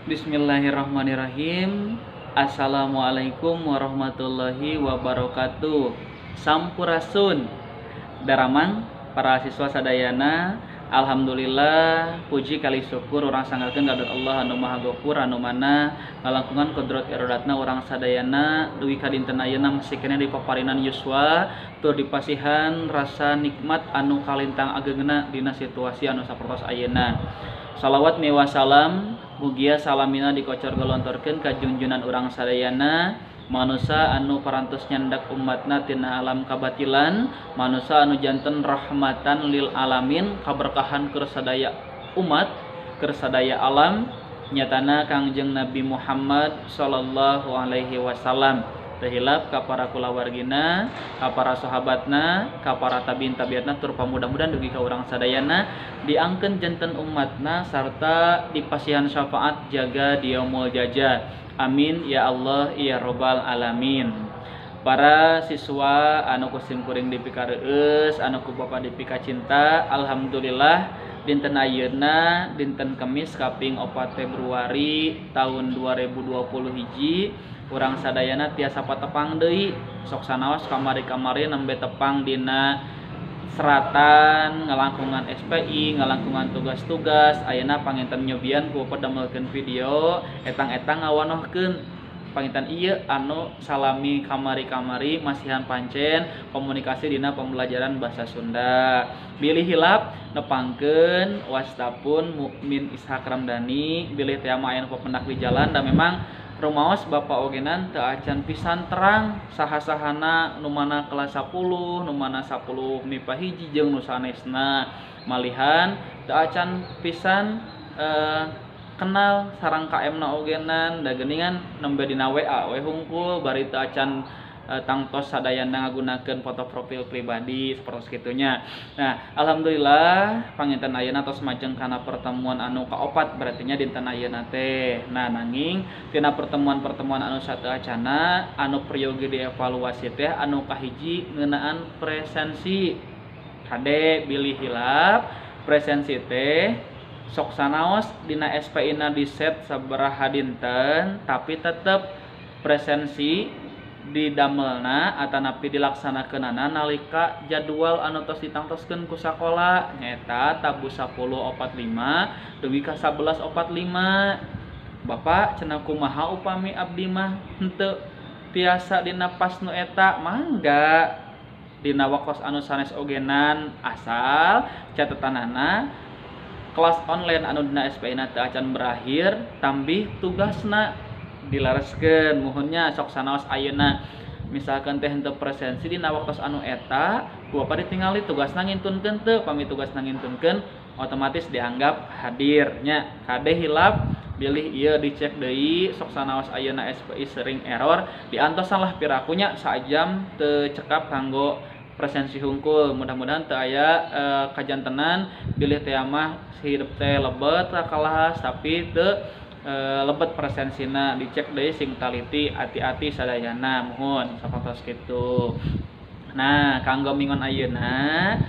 Bismillahirrahmanirrahim. Assalamualaikum warahmatullahi wabarakatuh. Sampurasun. Daramang para siswa sadayana. Alhamdulillah, puji kali syukur urang sanggakeun ka Allah anu Maha Gofur, anu mana ngalangkungan kodrat irodatna urang sadayana dugi ka dinten ayeuna masih keneh di paparinan yuswa tur dipasihan rasa nikmat anu kalintang ageungna dina situasi anu sapertos ayeuna. Salawat miwa salam mugia salamina dikocor gelontorkeun ka junjunan urang sadayana, manusa anu parantos nyandak umatna tina alam kabatilan, manusa anu janten rahmatan lil alamin, kaberkahan keur sadaya umat, keur sadaya alam, nyatana Kangjeng Nabi Muhammad sallallahu alaihi wasallam. Teu hilap ka para kulawargina, ka para sahabatna, ka para tabiin tabiatna, tur pamudah-mudahan dugi ka urang sadayana diangkeun janten umatna sarta dipasihan syafaat jaga di yaumul jaza. Amin ya Allah ya robbal alamin. Para siswa anu ku sim kuring dipikareus, anu ku bapa dipikacinta, alhamdulillah dinten ayeuna dinten Kemis kaping 4 Februari tahun 2020 hiji urang sadayana tiasa patepang deui. Sok sanaos kamari-kamari nembe tepang dina seratan ngalangkungan SPI, ngalangkungan tugas-tugas. Ayeuna panginten nyobian ku bapak damelkeun video etang-etang ngawanohkeun panginten ieu anu salami kamari-kamari masihan pancen komunikasi dina pembelajaran bahasa Sunda. Bilih hilap nepangkeun wastapun Mukmin Ishak Ramdhani, bilih teh aya nu papendak di jalan da memang rumaos bapak ogenan teu acan pisan terang saha-sahana nu mana kelas 10, nu mana 10 MIPA hiji jeung nu sanesna. Malihan teu acan pisan kenal sareng KM na ogenan da geuningan nembe dina WA we hungkul bari teu acan tangtos sadayana ngagunakeun foto profil pribadi sapertos kitunya. Nah, alhamdulillah panginten ayeuna tos majeng kana pertemuan anu kaopat berartinya dinten ayeuna teh. Nah, nanging tina pertemuan-pertemuan anu sateu acana anu peryogi dievaluasi teh anu kahiji ngeunaan presensi. Kade bilih hilap presensi teh sok sanaos dina SPI na diset sabaraha dinten tapi tetep presensi didamelna atanapi dilaksanakeunana nalika jadwal anu tos ditangtoskeun ku sakola nyaeta tabu 10.45 dugi ka 11.45. Bapak cenah kumaha upami abdi mah henteu tiasa dina pas nu eta, mangga dina waktos anu sanes ogenan asal catetanana kelas online anu dina SPI na teu acan berakhir tambih tugasna dilareskeun. Muhunnya sok sanaos ayeuna misalkan teh henteu presensi dina waktos anu eta ku bapa ditingali tugasna ngintunkeun teu, pami tugasna ngintunkeun otomatis dianggap hadir nya. Kade hilap bilih ieu dicek deui sok sanaos ayeuna SPI sering error diantosan lah pirakunya sajam teu cekap kanggo presensi hungkul. Mudah-mudahan teu aya kajantenan bilih teh mah hidup teh lebet kalah tapi teu lebet presensina, dicek deui sing taliti ati-ati sadayana muhun sapertos kitu. Nah, kanggo minggon ayeuna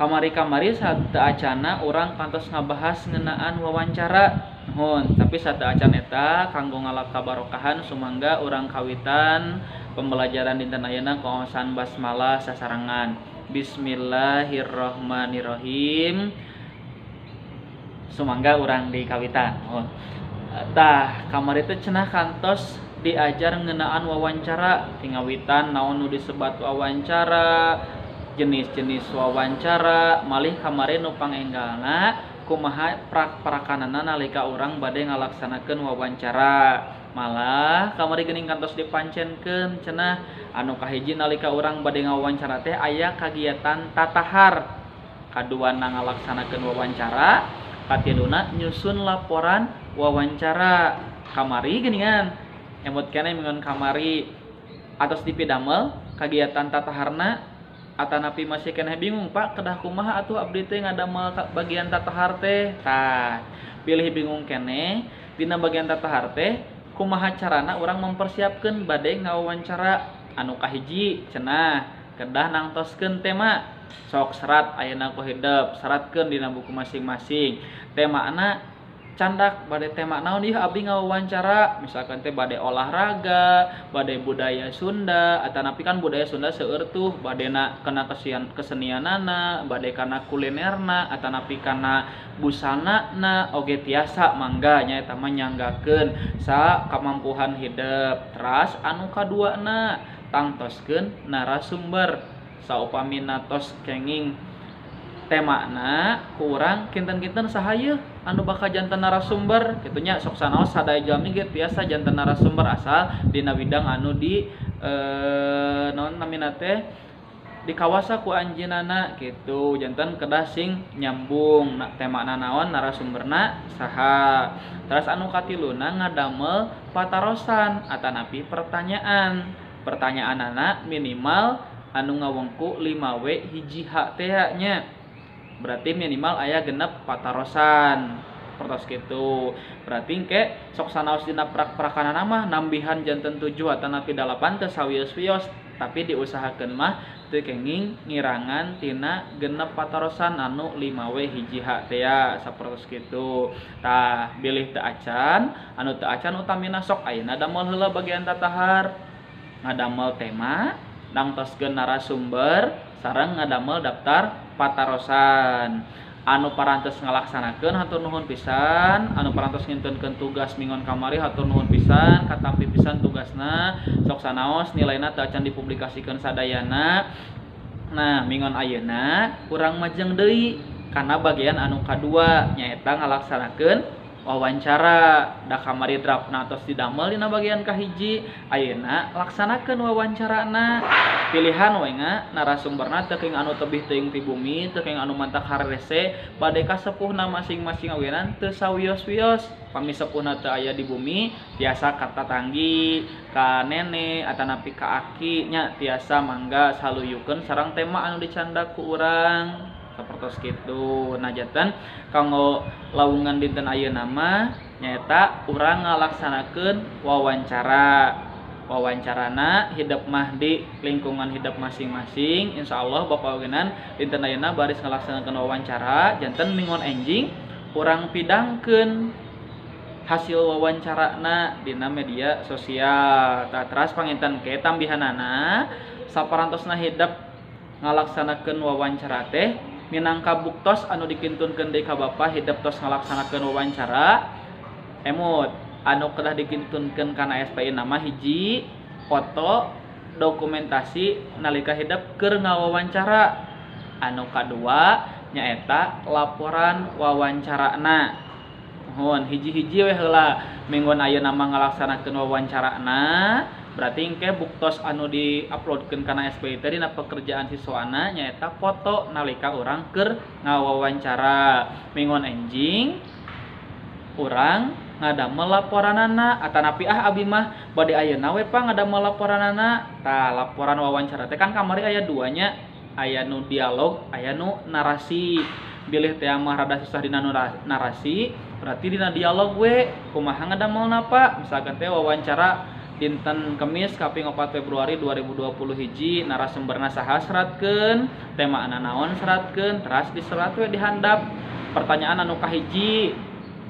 kamari-kamari sateu acana urang kantos ngabahas ngeunaan wawancara muhun, tapi sateu acan eta kanggo ngalap kabarokahan sumangga urang kawitan pembelajaran dinten ayeuna kaosan basmalah sasarengan. Bismillahirrahmanirrahim. Sumangga urang di kawitan muhun. Tah, kamari teh cenah kantos diajar ngeunaan wawancara, tingawitan naon nu disebat wawancara, jenis-jenis wawancara, malih kamari nu pangenggalna kumaha prak-prakanana nalika urang bade ngalaksanakeun wawancara. Malah kamari geuning kantos dipancenkeun cenah anu kahiji nalika urang bade ngawawancara teh aya kagiatan tatahar, kaduana ngalaksanakeun wawancara, katiluna nyusun laporan wawancara. Kamari geuningan emot keneh minggon kamari atos dipidamel kagiatan tataharna atanapi masih keneh bingung Pak kedah kumaha atuh abdi teh ngadamel bagian tatahar teh. Tah, pilih bingung keneh dina bagian tatahar teh kumaha carana urang mempersiapkeun bade ngawawancara. Anu kahiji cenah kedah nangtoskeun tema sok serat ayeuna ku hidep seratkeun dina buku masing-masing temana Candak bade tema naon ieu abdi ngawawancara, misalkan teh bade olahraga, bade budaya Sunda, atanapi kan budaya Sunda seueur tuh, badena kana kesenianana, bade kana kulinerna, atanapi kana busanana oge tiasa mangga nya eta mah nyanggakeun sa kamampuhan hidep. Teras anu kaduana tangtoskeun narasumber saupamina tos kenging temana kurang kinten-kinten saha yeuh anu bakal janten narasumber kitu nya. Sok sanaos sadaya jalmi ge tiasa janten narasumber asal dina bidang anu di naon namina teh dikawasa ku anjeunana kitu. Janten kedah sing nyambung na, temana naon narasumberna saha. Teras anu katiluna ngadamel patarosan atanapi pertanyaan. Pertanyaanana minimal anu ngawengku 5W 1 H teh nya. Berarti minimal aya genep patarosan pertos kitu. Berarti engke sok sanaos dina prak-prakanana mah nambihan janten 7 atanapi 8 teu sawios-wios, tapi diusahakeun mah teu kenging ngirangan tina genep patarosan anu 5W 1 H teh ya, sapertos kitu. Tah bilih teu acan, anu teu acan utamina sok ayeuna damel heula bagian tatahar, ngadamel tema, nangtoskeun narasumber, sareng ngadamel daftar patarosan. Anu parantos ngalaksanakeun hatur nuhun pisan, anu parantos ngintunkeun tugas minggon kamari hatur nuhun pisan, katampi pisan tugasna, sok sanaos nilaina teu acan dipublikasikeun sadayana. Nah, minggon ayeuna urang majeng deui kana bagian anu kadua nyaeta ngalaksanakeun wawancara. Da kamari draftna tos didamel dina bagian kahiji, ayeuna laksanakeun wawancarana. Pilihan we nga narasumberna teu kenging anu tebih teuing ti bumi, teu kenging anu mantak harese, bade ka sepuhna masing-masing awenan teu sawios-wios. Pami sepuhna teu aya di bumi, tiasa ka tatanggi, ka nene atanapi ka aki nya tiasa mangga saluyukeun sareng tema anu dicandak ku urang. Sapertos kitu. Nah, janten kanggo lawungan dinten ayeuna mah nyaeta urang ngalaksanakeun wawancara. Wawancarana hidep mah di lingkungan hidep masing-masing. Insyaallah Bapak ogenan dinten ayeuna baris ngalaksanakeun wawancara, janten minggon enjing urang pidangkeun hasil wawancarana dina media sosial. Tah teras panginten ke tambihanana saparantosna hidep ngalaksanakeun wawancara teh minangka buktos anu dikintunkeun deui ka Bapa hidep tos ngalaksanakeun wawancara. Emut anu kedah dikintunkeun kana SPI nama hiji foto dokumentasi nalika hidep keur ngawawancara. Anu kadua nyaeta laporan wawancarana. Nuhun hiji-hiji we heula minggon ayeuna mah ngalaksanakeun wawancarana, berarti engke buktos anu diuploadkeun kana SPI teh dina pekerjaan siswana nyaeta foto nalika urang keur ngawawancara. Minggon enjing urang ngadamel laporanana atanapi ah abi mah bade ayeuna we pa ngadamel laporanana. Tah laporan wawancara teh kan kamari aya dua nya, aya nu dialog, aya nu narasi. Bilih teh mah rada susah dina nu narasi, berarti dina dialog we kumaha ngadamelna Pak. Misalkan teh wawancara dinten Kemis kaping 4 Februari 2020 hiji, narasumberna saha seratkeun, tema ana naon seratkeun, teras diserat we dihandap. Pertanyaan anu kahiji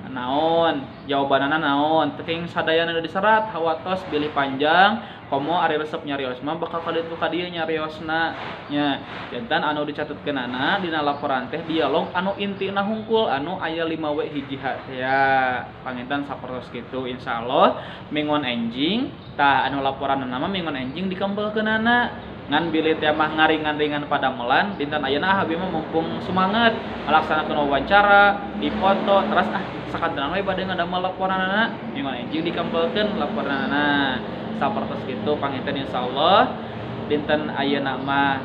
naon, jawabanana naon, teu kenging sadayana nu diserat, hawatos bilih panjang, komo ari resep nyarios mah bakal ka ditu ka dieu nyariosna nya. Jantan anu dicatetkeunana dina laporan teh dialog anu intina hungkul anu aya 5W 1 H teh ya. Panginten sapertos kitu insyaallah minggon enjing tah anu laporanna mah minggon enjing dikembelkeunana. Ngan bilih teh mah ngaringan-ringan padamelan dinten ayeuna ah abi mah mumpung semangat ngalaksanakeun wawancara, dipoto teras ah sakantenan we bade ngadamel laporanana, minggon enjing dikembelkeun laporanana. Sapertos kitu panginten insyaallah dinten ayeuna mah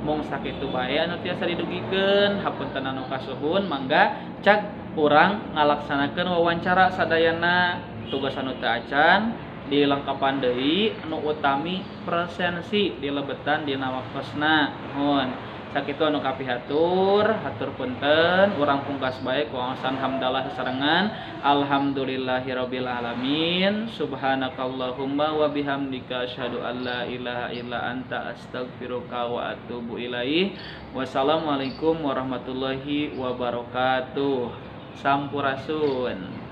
mung sakitu bae anu tiasa didugikeun. Hapunten anu kasuhun, mangga cag urang ngalaksanakeun wawancara sadayana. Tugas anu teu acan dilengkapan deui, anu utami presensi dilebetan dina waktosna. Nuhun sakitu anu kapihatur, hatur punten, urang pungkas bae ku waosan hamdalah sasarengan. Alhamdulillahirabbil alamin. Subhanakallahumma wa bihamdika asyhadu an la ilaha illa anta astaghfiruka wa atubu ilaih. Wassalamualaikum warahmatullahi wabarakatuh. Sampurasun.